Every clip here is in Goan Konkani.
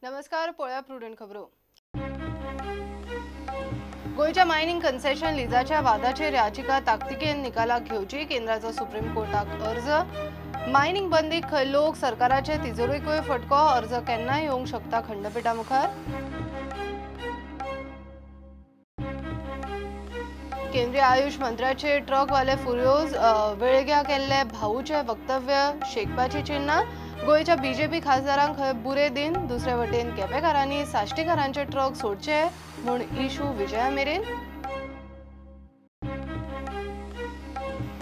नमस्कार, पळया प्रुडंट खबरो. गोंयच्या मायनिंग कन्सेशन लिजाच्या वादाचेर याचिका ताकतिकेन निकालाक घेवची केंद्राचो सुप्रीम कोर्टाक अर्ज. मायनिंग बंदीक खंय लोक सरकाराचे तिजोरेकूय फटको, अर्ज केन्नाय येवंक शकता खंडपिठा मुखार. केंद्रीय आयुष मंत्र्याचे ट्रकवाले फुर्योज, वेळग्या केल्ले भाऊचे वक्तव्य शेकपाची चिन्हां. गोंयच्या बीजेपी खासदारांक खंय बुरे दिन. दुसरे वटेन केपेकारांनी साश्टीकारांचे ट्रक सोडचे म्हूण इशू विजया मेरेन.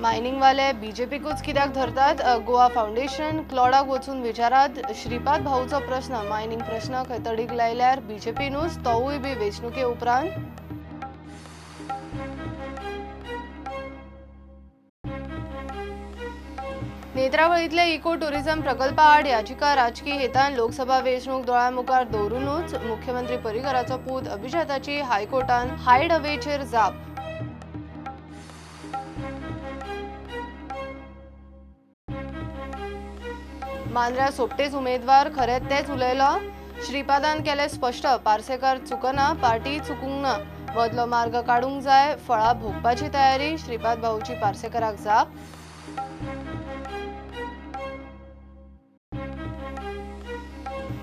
मायनिंगवाले बीजेपीकूच कित्याक धरतात? गोवा फाउंडेशन क्लॉडाक वचून विचारात श्रीपाद भाऊचो प्रश्न. मायनिंग प्रश्न खंय तडीक लायल्यार बीजेपीनूच, तोवूय बी वेंचणुके उपरांत. नेत्रावळींतले इको टुरिझम प्रकल्पा आड याचिका राजकी हेतान लोकसभा वेंचणूक दोळ्यां मुखार दवरुनूच मुख्यमंत्री पर्रीकराचो पूत अभिजाताची हायकोर्टान हायड अवेचेर जाप. मांद्र्या सोपटेच उमेदवार खरें तेच उलयलो, श्रीपादान केलें स्पश्ट. पार्सेकार चुकना, पार्टी चुकूंक ना, बदलो मार्ग काडूंक जाय, फळां भोगपाची तयारी. श्रीपाद भाऊची पार्सेकाराक जाप.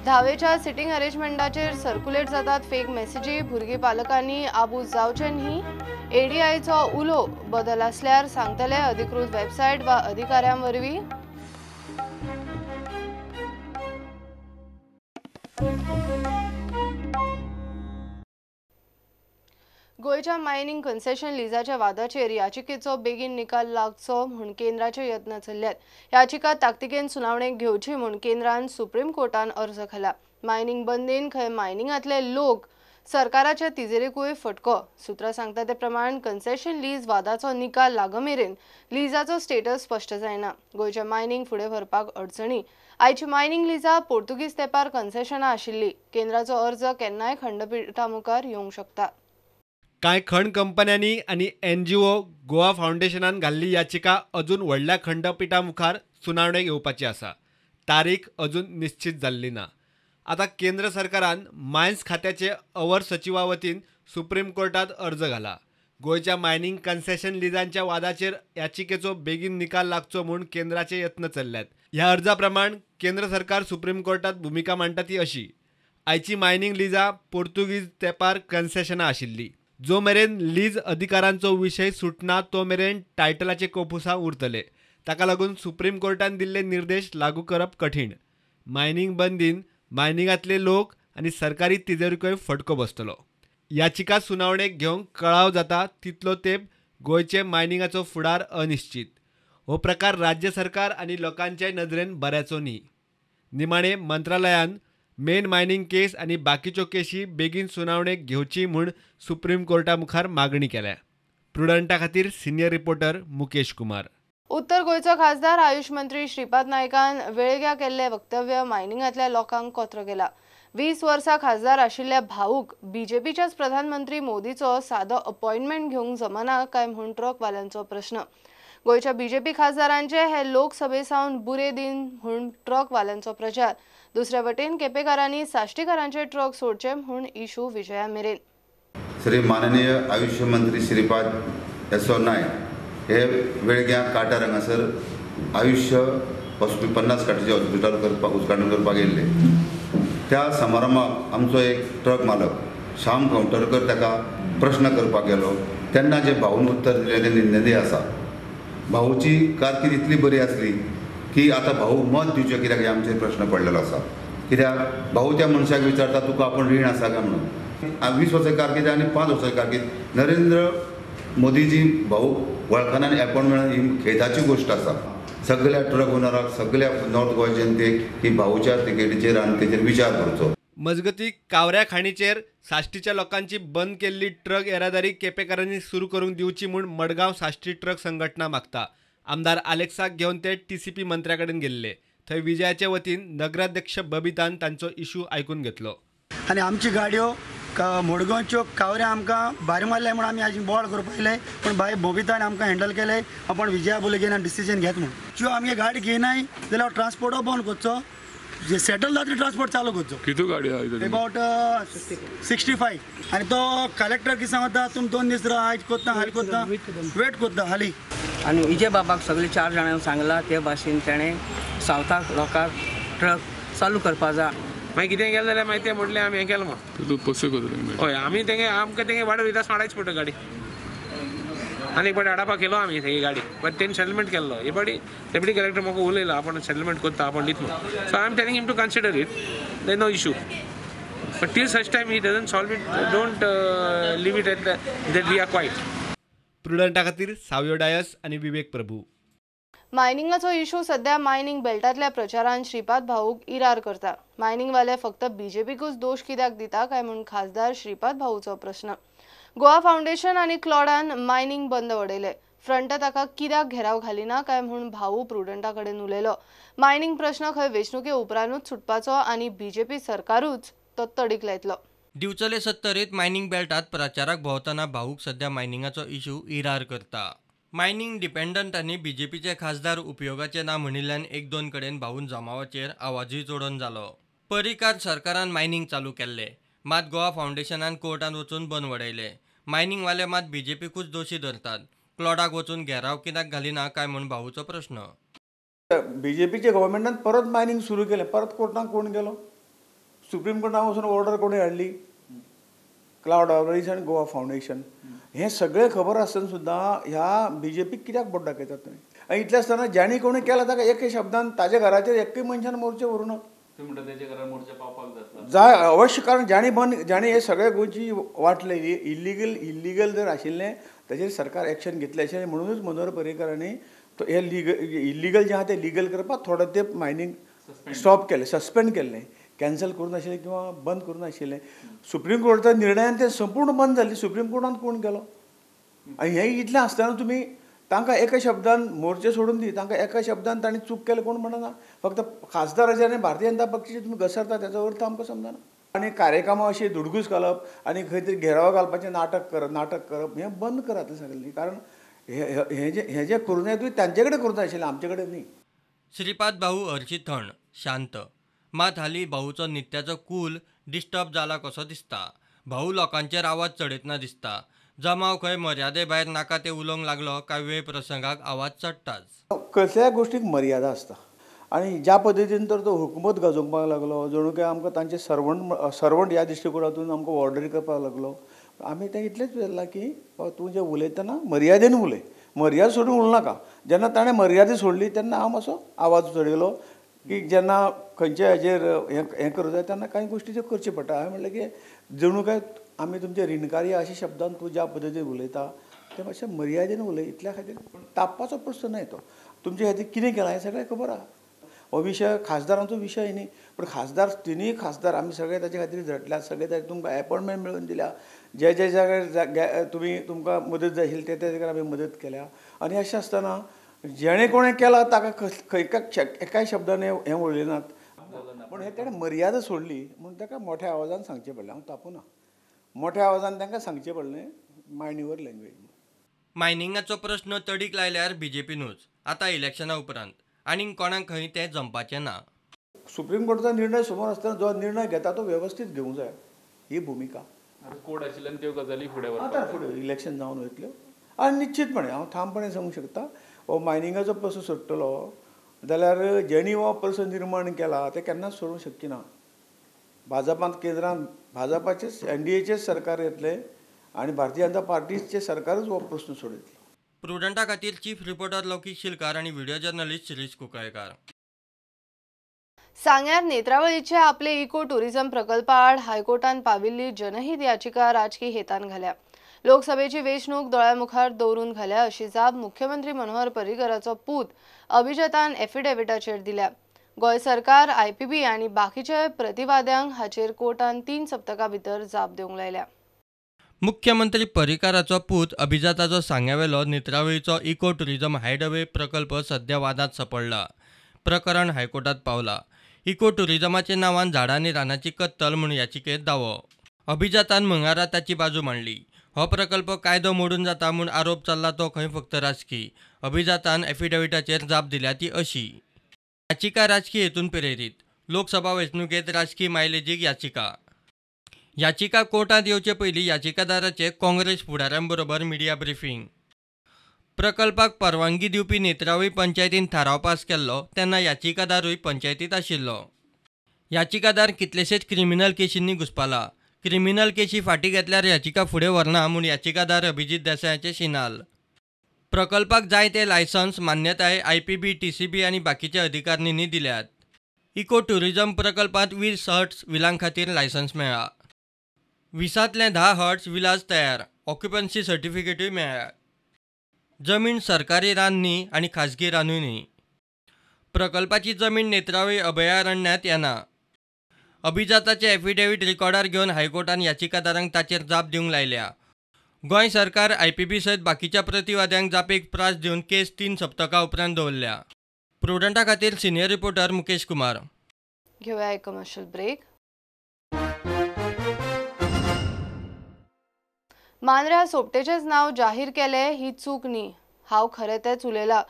धावेच्या सिटींग अरेंजमेंटाचेर सर्क्युलेट जातात फेक मेसेजी, भुरगीं पालकांनी आबूज जावचें न्ही. एडीआयचो उलो बदल आसल्यार सांगतले अधिकृत वेबसायट वा अधिकाऱ्यां वरवीं. गोंयच्या मायनिंग कन्सेशन लिजाच्या वादाचेर याचिकेचो बेगीन निकाल लागचो म्हूण केंद्राचे यत्न चल्ल्यात. याचिका ताकतिकेन सुनावणेक घेवची म्हूण केंद्रान सुप्रीम कोर्टान अर्ज केला. मायनिंग बंदीन खंय मायनिंगांतले लोक सरकाराच्या तिजेरीकूय फटको. सुत्रां सांगता ते प्रमाण कन्सेशन लीज वादाचो निकाल लागमेरेन लिजाचो स्टेटस स्पश्ट जायना. गोंयच्या मायनिंग फुडें व्हरपाक अडचणी. आयची मायनिंग लिजा पोर्तुगीज तेंपार कन्सेशनां आशिल्ली. केंद्राचो अर्ज केन्नाय खंडपिठा मुखार येवंक शकता. कांय खण कंपन्यांनी आनी एनजीओ गोवा फाउंडेशनान घाल्ली याचिका अजून व्हडल्या खंडपिठा मुखार सुनावणेक येवपाची आसा. तारीख अजून निश्चित जाल्ली ना. आतां केंद्र सरकारान मायन्स खात्याचे our सचिवा वतीन सुप्रीम कोर्टात अर्ज घाला. गोंयच्या मायनिंग कन्सेशन लिजांच्या वादाचेर याचिकेचो बेगीन निकाल लागचो म्हूण केंद्राचे यत्न चल्ल्यात. ह्या अर्जा प्रमाण केंद्र सरकार सुप्रीम कोर्टात भुमिका मांडटा ती अशी: आयची मायनिंग लिजां पोर्तुगीज तेंपार कन्सेशनां आशिल्ली. जो मेरेन लीज अधिकारांचो विशय सुटना तो मेरेन टायटलाचे कोपुसां उरतले. ताका लागून सुप्रीम कोर्टान दिल्ले निर्देश लागू करप कठीण. मायनिंग बंदीन मायनिंगांतले लोक आनी सरकारी तिजोरीकूय फटको बसतलो. याचिका सुनावणेक घेवंक कळाव जाता तितलो तेंप गोंयचे मायनिंगाचो फुडार अनिश्चित. हो प्रकार राज्य सरकार आनी लोकांच्याय नदरेन बऱ्याचो न्ही. निमाणे मंत्रालयान मेन मायनिंग केस आनी बाकीच्यो केशी बेगीन सुनावणेक घेवची म्हूण सुप्रीम कोर्टा मुखार मागणी केल्या. प्रुडंटा खातीर सिनियर रिपोर्टर मुकेश कुमार. उत्तर गोंयचो खासदार आयुष मंत्री श्रीपाद नायकान वेळग्या केल्ले वक्तव्य मायनिंगांतल्या लोकांक कोत्रो केला. 20 वर्सां खासदार आशिल्ल्या भाऊक बीजेपीच्याच प्रधानमंत्री मोदीचो सादो अपॉइंटमेंट घेवंक जमना काय म्हूण ट्रकवाल्यांचो प्रश्न. गोंयच्या बीजेपी खासदारांचे हे लोकसभे सावन बुरे दिन म्हूण ट्रकवाल्यांचो प्रचार. दुसरे वटेन केपेकारांनी साश्टीकारांचे ट्रक सोडचे म्हूण इशू विजया मेरेन. श्री माननीय आयुष्य मंत्री श्रीपाद येसो नायक हे वेळग्यां काटार हांगासर आयुष्य हॉस्पिटल 50 खाटीचें हॉस्पिटल करपाक उद्घाटन करपाक येयल्ले. त्या समारंभाक आमचो एक ट्रक मालक श्याम खंवटरकर ताका प्रश्न करपाक गेलो तेन्ना जे भाऊन उत्तर दिलें तें निंदनीय आसा. भाऊची कारकीर्द इतली बरी आसली की आतां भाऊ मत दिवचें कित्याक हे आमचेर प्रश्न पडलेलो आसा. कित्याक भाऊ त्या मनशाक विचारता तुका आपूण रीण आसा काय म्हणून. 20 वर्सां कारकीर्द आनी 5 वर्सां कारकीर्द नरेंद्र मोदीजी भाऊ वळखना आनी अपॉयंटमेंट ही खेदाची गोश्ट आसा. सगळ्या ट्रक ओनराक सगळ्या नॉर्थ गोवा जनतेक ही भाऊच्या तिकेटीचेर आनी तेचेर विचार करचो. मजगती कावऱ्या खाणीचेर साश्टीच्या लोकांची बंद केल्ली ट्रक येरादारी केपेकारांनी सुरू करूंक दिवची म्हूण मडगांव साश्टी ट्रक संघटना मागता. आमदार आलेक्साक घेवन ते टीसीपी मंत्र्या कडेन गेल्ले. थंय विजयाचे वतीन नगराध्यक्ष बबितान तांचो इशू आयकून घेतलो. आनी आमची गाडयो मडगांवच्यो कावऱ्या आमकां भायर मारले म्हूण आमी आज बोवाळ करपाक येयले, पूण भाई बबितान आमकां हँडल केले. आपण विजया बोले घेवन डिसिजन घेत म्हूण ज्यो आमगे गाडी घेयनाय जाल्यार ट्रान्सपोर्टो बंद करचो. सेटल जाता ट्रान्सपोर्ट चालू करचो. कितू गाडी आहा? अबाउट 65. आनी तो कलेक्टर कितें सांगता, तुमी 2 दीस राव, आयज कोत्ता हाली कोत्ता, वेट कोत्ता हाली. आनी इजे बाबाक सगळे 4 जाणांक सांगला ते भाशेन तेणें सावथाक लोकांक ट्रक चालू करपा जाय. मागीर कितें केलें जाल्यार मागीर ते म्हटलें आमी हें केलें म्हूण. तूं पयशे करतले? हय, आमी तेंगे आमकां तेंगे वाडो वयता माडायच पडटा गाडी. आनी एक फावटी हाडपा केलो आमी तेगे गाडी, बट तेणी सेटलमेंट केल्लो. हे फावटी डेप्युटी कलेक्टर म्हाका उलयलो, आपण सेटलमेंट करता, आपण दित म्हूण. So I am telling him to consider it, there no issue. But till such time he doesn't solve it, don't leave it at that we are quiet. प्रुडंटा खातीर सावयो डायस आनी विवेक प्रभू. मायनिंगाचो इशू सध्या मायनिंग बेल्टांतल्या प्रचारान श्रीपाद भाऊक इरार करता. मायनिंगवाले फक्त बीजेपीकूच दोश कित्याक दिता काय म्हूण खासदार श्रीपाद भाऊचो प्रश्न. गोवा फाउंडेशन आनी क्लॉडान मायनिंग बंद वडयले, फ्रंट ताका कित्याक घेराव घालिना काय म्हूण भाऊ प्रुडंटा कडेन उलयलो. मायनिंग प्रश्न खंय वेंचणुके उपरांतूच सुटपाचो आनी बीजेपी सरकारूच तो तडीक लायतलो. दिवचले सत्तरीत मायनिंग बेल्टात प्रचाराक भोंवतना भाऊक सध्या मायनिंगाचो इशू इरार करता. मायनिंग डिपेंडंटांनी बीजेपीचे खासदार उपयोगाचे ना म्हणिल्ल्यान 1-2 कडेन भाऊन जमावाचेर आवाजूय चडोवन जालो. पर्रीकार सरकारान मायनिंग चालू केल्ले, मात गोवा फाउंडेशनान कोर्टान वचून बंद वडयले. मायनिंगवाले मात बीजेपीकूच दोशी धरतात. क्लॉडाक वचून घेराव कित्याक घालिना काय म्हूण भाऊचो प्रश्न. बीजेपीच्या गव्हर्मेंटान परत मायनिंग सुरू केलें, परत कोर्टान कोण गेलो? सुप्रीम कोर्टान वचून ऑर्डर कोणी हाडली? क्लावड आल्वारीस आनी गोवा फाउंडेशन. हें सगळें खबर आसतना सुद्दां ह्या बीजेपीक कित्याक बोट दाखयतात तुमी? आनी इतलें आसतना ज्याणी कोणी केला ताका एके शब्दान ताज्या घराचेर एकय मनशान मोर्चे व्हरूं ना जाय अवश्य. कारण ज्याणी बंद, ज्याणी हे सगळे गोंयची वाट लायली, इल्लिगल जर आशिल्लें ताजेर सरकार एक्शन घेतलें अशें म्हणूनच मनोहर पर्रीकारांनी तो हे इल्लिगल जें आहा तें लिगल करपाक थोडो तेंप मायनींग स्टॉप केलें, सस्पेंड केल्लें, कॅन्सल करूं नाशिल्लें किंवा बंद करूं नाशिल्लें. सुप्रीम कोर्टाच्या निर्णयान तें संपूर्ण बंद जालें. सुप्रीम कोर्टान कोण गेलो? आनी हें इतलें आसतना तुमी तांकां एका शब्दान मोर्चे सोडून दी, तांकां एका शब्दान तांणी चूक केलें कोण म्हणना. फक्त खासदाराचेर आनी भारतीय जनता पक्षाचेर तुमी घसरता ताचो अर्थ आमकां समजना. आनी कार्यक्रमां अशी धुडगूस घालप आनी खंय तरी घेराव घालपाचें नाटक करप हें बंद करात सगळ्यांनी. कारण हें जें करूं जाय तुवें तांचे कडेन करूं जाय आशिल्लें, आमचे कडेन न्ही. श्रीपाद भाऊ हरशी थंड शांत, मात हालीं भाऊचो नित्याचो कूल डिस्टर्ब जाला कसो दिसता. भाऊ लोकांचेर आवाज चडयतना दिसता. जमाव खंय मर्यादे भायर नाका ते उलोवंक लागलो काय वेळ प्रसंगाक आवाज चडटाच. कसल्याय गोष्टीक मर्यादा आसता आनी ज्या पद्दतीन तर तो हुकूमत गाजोवपाक लागलो, जणू काय आमकां तांचे सर्वंट ह्या दृश्टिकोनातून आमकां ऑर्डरी करपाक लागलो. आमी तें इतलेंच विचारलां की तूं जें उलयतना मर्यादेन उलय, मर्यादा सोडून उलोवं नाका. जेन्ना ताणें मर्यादा सोडली तेन्ना हांव मातसो आवाज चडयलो की जेन्ना खंयच्या हेजेर हें करूं जाय तेन्ना कांय गोश्टी त्यो करच्यो पडटा. हांवें म्हणलें की जणू काय आमी तुमचे रिणकारी अशा शब्दान तूं ज्या पद्दतीन उलयता तें मातशें मर्यादेन उलय, इतल्या खातीर. पूण तापपाचो प्रस्न न्हय तो. तुमचे खातीर कितें केलां हें सगळें खबर आहा. हो विशय खासदारांचो विशय न्ही, पूण खासदार तिनूय खासदार आमी सगळे ताचे खातीर झटल्यात, सगळे ताचे तुमकां एपॉयंटमेंट मेळोवन दिल्या, जे जे जाग्यार तुमी तुमकां मदत जाय आशिल्ली ते ते जाग्यार आमी मदत केल्या. आनी अशें आसतना जेणें कोणें केलां ताका खंय एकाय शब्दान हें उलयनात. पूण हें ताणें मर्यादा सोडली म्हूण ताका मोठ्या आवाजान सांगचें पडलें. हांव तापूना, मोठ्या आवाजान तांकां सांगचें पडलें मायंड your language. मायनिंगाचो प्रश्न तडीक लायल्यार बीजेपीनूच आतां इलेक्शना उपरांत आनीक कोणाक खंय तें जमपाचें ना. सुप्रीम कोर्टाचो निर्णय समोर आसतना जो निर्णय घेता तो वेवस्थीत घेवंक जाय, ही भुमिका. कोर्ट आशिल्ल्यान त्यो गजाली फुडें आतां फुडें इलेक्शन जावन वयतल्यो आनी निश्चितपणे हांव ठामपणे सांगूंक शकता हो मायनिंगाचो प्रस्न सोडटलो जाल्यार जेणी हो प्रस्न निर्माण केला ते केन्नाच सोडूंक शक्य ना. भाजपांत केंद्रांत भाजपाचेच एनडीएचेच सरकार येतलें आनी भारतीय जनता पार्टीचें सरकारूच हो प्रस्न सोडयतलें. प्रुडंटा खातीर चीफ रिपोर्टर लौकीक शिलकार आनी व्हिडिओ जर्नलिस्ट शिरीष कुंकळकार. सांग्यार नेत्रावळीचे आपले इको टुरिझम प्रकल्पा आड हायकोर्टान पाविल्ली जनहित याचिका राजकी हेतान घाल्या. लोकसभेची वेंचणूक दोळ्यामुखार दवरून घाल्या अशी जाप मुख्यमंत्री मनोहर पर्रीकराचो पूत अभिजातान एफिडेविटाचेर दिल्या. गोंय सरकार, आयपीबी आनी बाकीच्या प्रतिवाद्यांक हाचेर कोर्टान 3 सप्तकां भितर जाप दिवंक लायल्या. मुख्यमंत्री पर्रीकाराचो पूत अभिजाताचो सांग्यावेलो नेत्रावळीचो इको टुरिझम हायडवे प्रकल्प सध्या वादांत सापडला. प्रकरण हायकोर्टात पावला. इको टुरिझमाच्या नांवान झाडांनी रानाची कत्तल म्हूण याचिकेत दावो. अभिजातान मंगळारा ताची बाजू मांडली. हो प्रकल्प कायदो मोडून जाता म्हूण आरोप चल्ला तो खंय फक्त राजकी. अभिजातान एफिडेविटाचेर जाप दिल्या ती अशी: याचिका राजकी हेतून प्रेरीत. लोकसभा वेंचणुकेंत राजकी मायलेजीक याचिका. याचिका कोर्टांत येवचे पयलीं याचिकादाराचे काँग्रेस फुडाऱ्यां बरोबर मिडिया ब्रिफींग. प्रकल्पाक परवानगी दिवपी नेत्रावळी पंचायतीन थाराव पास केल्लो तेन्ना याचिकादारूय पंचायतींत आशिल्लो. याचिकादार कितलेशेच क्रिमिनल केशींनी घुस्पाला. क्रिमिनल केशी फाटीं घेतल्यार याचिका फुडें व्हरना म्हूण याचिकादार अभिजीत देसायाचें शिनाल. प्रकल्पाक जाय ते लायसन्स मान्यताय IPB, TCB आनी बाकीच्या अधिकारणींनी दिल्यात. इको ट्युरिझम प्रकल्पांत 20 हट्स विलां खातीर लायसन्स मेळ्ळा. 20तले 10 हट्स विलास तयार, ऑक्युपन्सी सर्टिफिकेटूय मेळ्ळ्या. जमीन सरकारी रान न्ही आनी खाजगी रानूय न्ही. प्रकल्पाची जमीन नेत्रावळी अभयारण्यात येना. अभिजाताचे एफिडेवीट रिकॉर्डार घेवन हायकोर्टान याचिकादारांक ताचेर जाप दिवंक लायल्या. गोंय सरकार IPB सयत बाकीच्या प्रतिवाद्यांक जापेक प्रास दिवन केस 3 सप्तकां उपरांत दवरल्या. प्रुडंटा खातीर सिनियर रिपोर्टर मुकेश कुमार. घेवया एक कमर्शियल ब्रेक. मांद्र्या सोपटेचेच नाव जाहीर केले ही चूक न्ही, हांव खरें तेंच उलयला.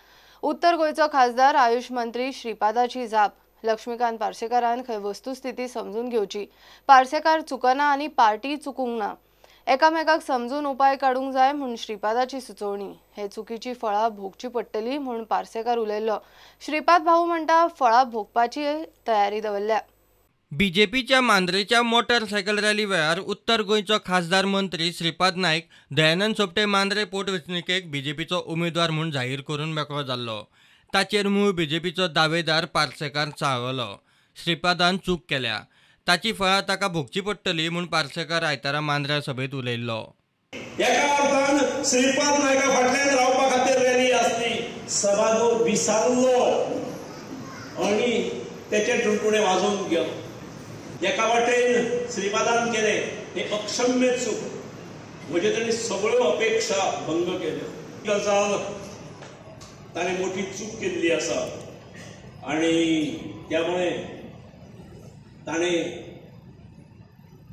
उत्तर गोंयचो खासदार आयुष मंत्री श्रीपादाची जाप. लक्ष्मीकांत पार्सेकारान खंय वस्तुस्थिती समजून घेवची. पार्सेकार चुकना आनी पार्टी चुकूंक ना. एकामेकाक समजून उपाय काडूंक जाय म्हूण श्रीपादाची सुचोवणी. हे चुकीची फळां भोगची पडटली म्हूण पार्सेकार उलयल्लो. श्रीपाद भाऊ म्हणटा फळां भोगपाची तयारी दवरल्या. बीजेपीच्या मांद्रेच्या मोटरसायकल रॅली वेळार उत्तर गोंयचो खासदार मंत्री श्रीपाद नायक दयानंद सोपटे मांद्रे पोटवेंचणुकेक बीजेपीचो उमेदवार म्हूण जाहीर करून मेकळो जाल्लो. ताचेर मूळ बीजेपीचो दावेदार पार्सेकार चाळवलो. श्रीपादान चूक केल्या, ताची फळां ताका भोगची पडटली म्हूण पार्सेकार आयतारा मांद्र्या सभेंत उलयल्लो. एका अर्थान श्रीपाद नायका फाटल्यान रावपा खातीर रॅली आसली. सभागो विसारलो आनी तेचे टुणटुणे वाजोवन गेलो. एका वाटेन श्रीपादान केले हे अक्षम्य चूक, म्हणजे ताणें सगळ्यो अपेक्षा भंग केल्यो. गजाल ताणें मोठी चूक केल्ली आसा आनी त्यामुळे ताणें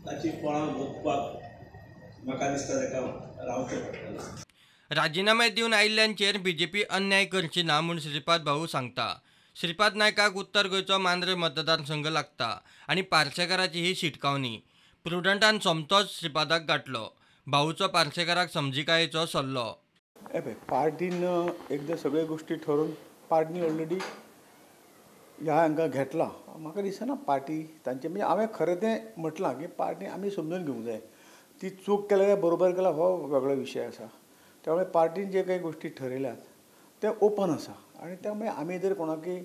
ताची फळां भोगपाक म्हाका दिसता ताका रावचें पडटलें. राजिनामे दिवन आयिल्ल्यांचेर बीजेपी अन्याय करची ना म्हूण श्रीपाद भाऊ सांगता. श्रीपाद नायकाक उत्तर गोंयचो मांद्रे मतदारसंघ लागता आनी पार्सेकाराची ही शिटकावणी. प्रुडंटान सोमतोच श्रीपादाक गांठलो. भाऊचो पार्सेकाराक समजिकायेचो सल्लो. हे पळय, पार्टीन एकदां सगळ्यो गोश्टी ठरोवन पार्टीन ऑलरेडी ह्या हांकां घेतला. म्हाका दिसना पार्टी तांचे, म्हणजे हांवें खरें तें म्हटलां की पार्टी आमी समजून घेवंक जाय. ती चूक केल्या काय बरोबर केला हो वेगळो विशय आसा. त्यामुळे पार्टीन जे काही गोश्टी ठरयल्यात ते ओपन आसा आनी त्यामुळे आमी जर कोणाकय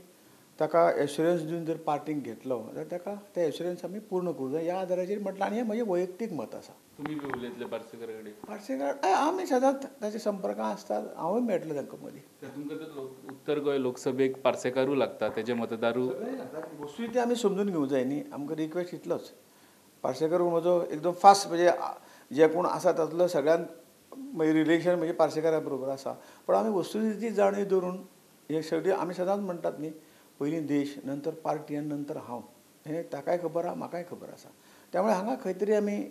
ताका एश्युरन्स दिवन जर पार्टीक घेतलो जाल्यार ताका ते एश्युरन्स आमी पूर्ण करूंक जाय ह्या आदाराचेर म्हटलां. आनी हें म्हजें वैयक्तीक मत आसा. तुमी बी उलयतले पार्सेकारा कडेन? पार्सेकार आमी सदांच ताच्या संपर्कांत आसतात. हांवूय मेळटलो तांकां मदीं. तुमकां तर उत्तर गोंय लोकसभेक पार्सेकारूय लागता, तेजे मतदारूय. वस्तुस्थिती आमी समजून घेवंक जाय न्ही. आमकां रिक्वेस्ट इतलोच, पार्सेकार म्हजो एकदम फास्ट, म्हणजे जे कोण आसा तातूंतलो सगळ्यांत मागीर रिलेशन म्हणजे पार्सेकारा बरोबर आसा. पण आमी वस्तुस्थिती जाणीव दवरून हे सगळी आमी सदांच म्हणटात न्ही, पयलीं देश, नंतर पार्टी आनी नंतर हांव. हें ताकाय खबर आसा, म्हाकाय खबर आसा. त्यामुळे हांगा खंय तरी आमी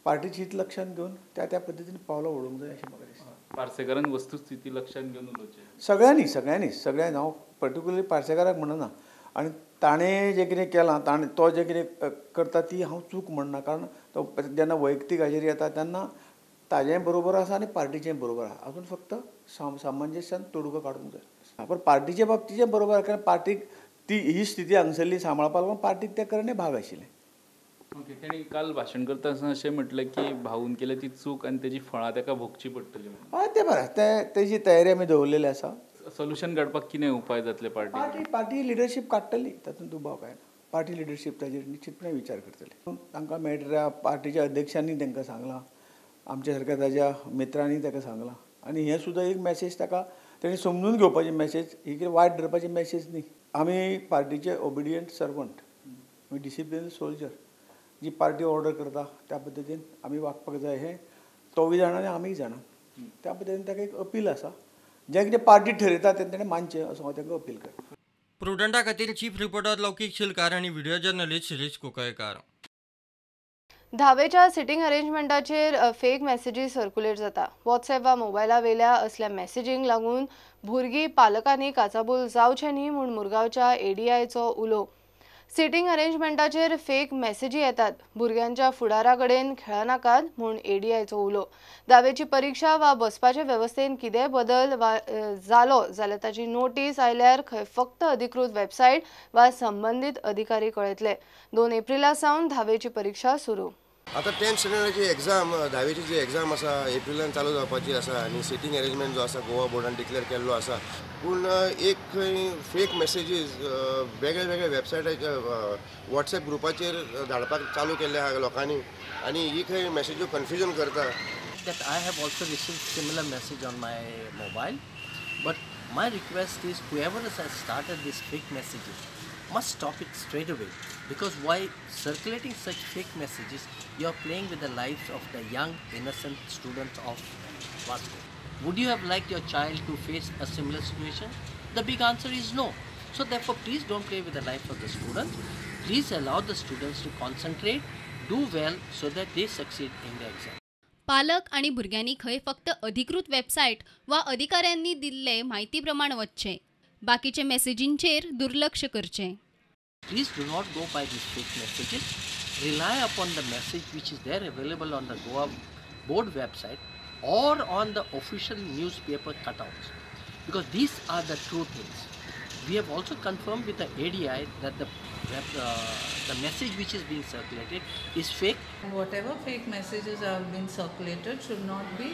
पार्टीची हित लक्षांत घेवन त्या त्या पद्दतीन पावलां उडोवंक जाय अशें म्हाका दिसता. पार्सेकारान वस्तुस्थिती लक्षांत घेवन उलोवचें सगळ्यांनी, सगळ्यांनी, सगळ्यांनी. हांव पर्टिक्युलरली पार्सेकाराक म्हणना. आनी ताणें जें कितें केलां, ताणें तो जें कितें करता ती हांव चूक म्हणना. कारण तो जेन्ना वैयक्तीक हाजेर येता तेन्ना ताजेंय बरोबर आसा आनी पार्टीचेंय बरोबर आसा. अजून फक्त सामंजस्यान तोडगो काडूंक जाय. पूण पार्टीचे बाबतीचें बरोबर आसा, कारण पार्टीक ती ही स्थिती हांगसरली सांबाळपाक लागून पार्टीक तें करणे भाग आशिल्लें. ओके, ताणें काल भाशण करता आसतना अशें म्हटलें की भाऊन केल्या ती चूक आनी तेजी फळां ताका भोगची पडटली. हय, तें बरें, तें तेजी तयारी आमी दवरलेली आसा. सोल्युशन काडपाक कितें उपाय जातले पार्टी? पार्टी पार्टी लिडरशीप काडटली, तातूंत दुबाव कांय ना. पार्टी लिडरशीप ताजेर निश्चितपणे विचार करतली. तांकां मेळटल्या पार्टीच्या अध्यक्षांनी तांकां सांगलां, आमच्या सारक्या ताज्या मित्रांनी ताका सांगलां. आनी हें सुद्दां एक मॅसेज ताका तेणें समजून घेवपाची मॅसेज, ही कितें वायट धरपाची मॅसेज न्ही. आमी पार्टीचे ओबिडियंट सर्वंट, आमी डिसिप्लीन सोल्जर. जी पार्टी ऑर्डर करता त्या पद्दतीन आमी वागपाक जाय हें तोवूय जाणा आनी आमीय जाणा. त्या पद्दतीन ताका एक अपील आसा, जें कितें पार्टी ठरयता तें ताणें मानचें असो हांव तांकां अपील करता. प्रुडंटा खातीर चीफ रिपोर्टर लौकीक शिलकार आनी व्हिडिओ जर्नलिस्ट शिरीष कुंकळकार. धावेच्या सिटींग अरेंजमेंटाचेर फेक मॅसेजी सर्क्युलेट जाता. वॉट्सएप वा मोबायला वेल्या असल्या मॅसेजींक लागून भुरगीं पालकांनी काचाबूल जावचें न्ही म्हूण मुरगांवच्या एडीआयचो उलो. सिटींग अरेंजमेंटाचेर फेक मॅसेजी येतात. भुरग्यांच्या फुडारा कडेन खेळनाकात म्हूण एडीआयचो उलो. धावेची परिक्षा वा बसपाचे वेवस्थेन कितेंय बदल वा जालो जाल्यार ताची नोटीस आयल्यार खंय फक्त अधिकृत वेबसायट वा संबंदीत अधिकारी कळयतले. 2 एप्रिला सावन धावेची परिक्षा सुरू. आतां 10th स्टँडर्डाची एग्जाम, धावेची जी एग्जाम आसा एप्रिलान चालू जावपाची आसा आनी सिटींग अरेंजमेंट जो आसा गोवा बोर्डान डिक्लेअर केल्लो आसा. पूण एक खंय फेक मॅसेजीस वेगळे वेगळे वेबसायटाचेर वॉट्सएप ग्रुपाचेर धाडपाक चालू केल्ले आहा लोकांनी आनी ही खंय मॅसेज्यो कन्फ्युजन करता. That I have also received similar message on my mobile, but my request is whoever has started these fake messages must stop it straight away, because while circulating such fake messages, you are playing with the lives of the young innocent students of Vasco. Would you have liked your child to face a similar situation? The big answer is no. So therefore, please don't play with the life of the students. Please allow the students to concentrate, do well, so that they succeed in the exam. पालक आनी भुरग्यांनी खंय फक्त अधिकृत वेबसायट वा अधिकाऱ्यांनी दिल्ले म्हायती प्रमाण वचचें, बाकीचे मेसेजींचेर दुर्लक्ष करचें. Please do not go by these fake messages. Rely upon the message which is there available on the Goa board website or on the official newspaper cutouts, because these are the true things. We have also confirmed with the ADI that the message which is being circulated is fake. Whatever fake messages have been circulated should not be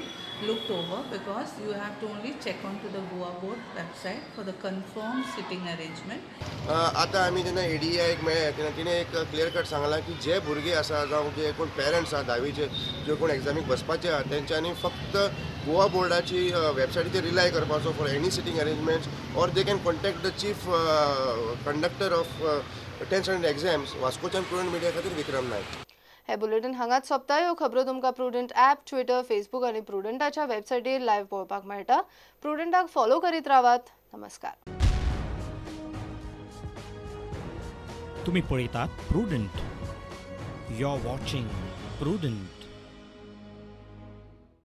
looked over, because you have to only check onto the Goa board website for the confirmed sitting arrangement. आता आमी जेन्ना ADI मेळ्ळे तेन्ना तिणें एक क्लियर कट सांगलां की जे भुरगे आसा जावं जे कोण पेरंट्स आसा धावीचे जे कोण एग्जामीक बसपाचे आहा तेंच्यांनी फक्त गोवा बोर्डाची वेबसायटीचेर रिलाय करपाचो for any sitting arrangements, or they can contact the chief conductor of 10th standard exams. वास्कोच्यान Prudent media खातीर विक्रम नायक. हे बुलेटिन हांगाच सोंपता. ह्यो खबरो तुमकां प्रुडंट ॲप, ट्विटर, फेसबूक आनी प्रुडंटाच्या वेबसायटीर लायव्ह पळोवपाक मेळटा. प्रुडंटाक फॉलो करीत रावात. नमस्कार. तुमी पळयतात Prudent. You are watching Prudent.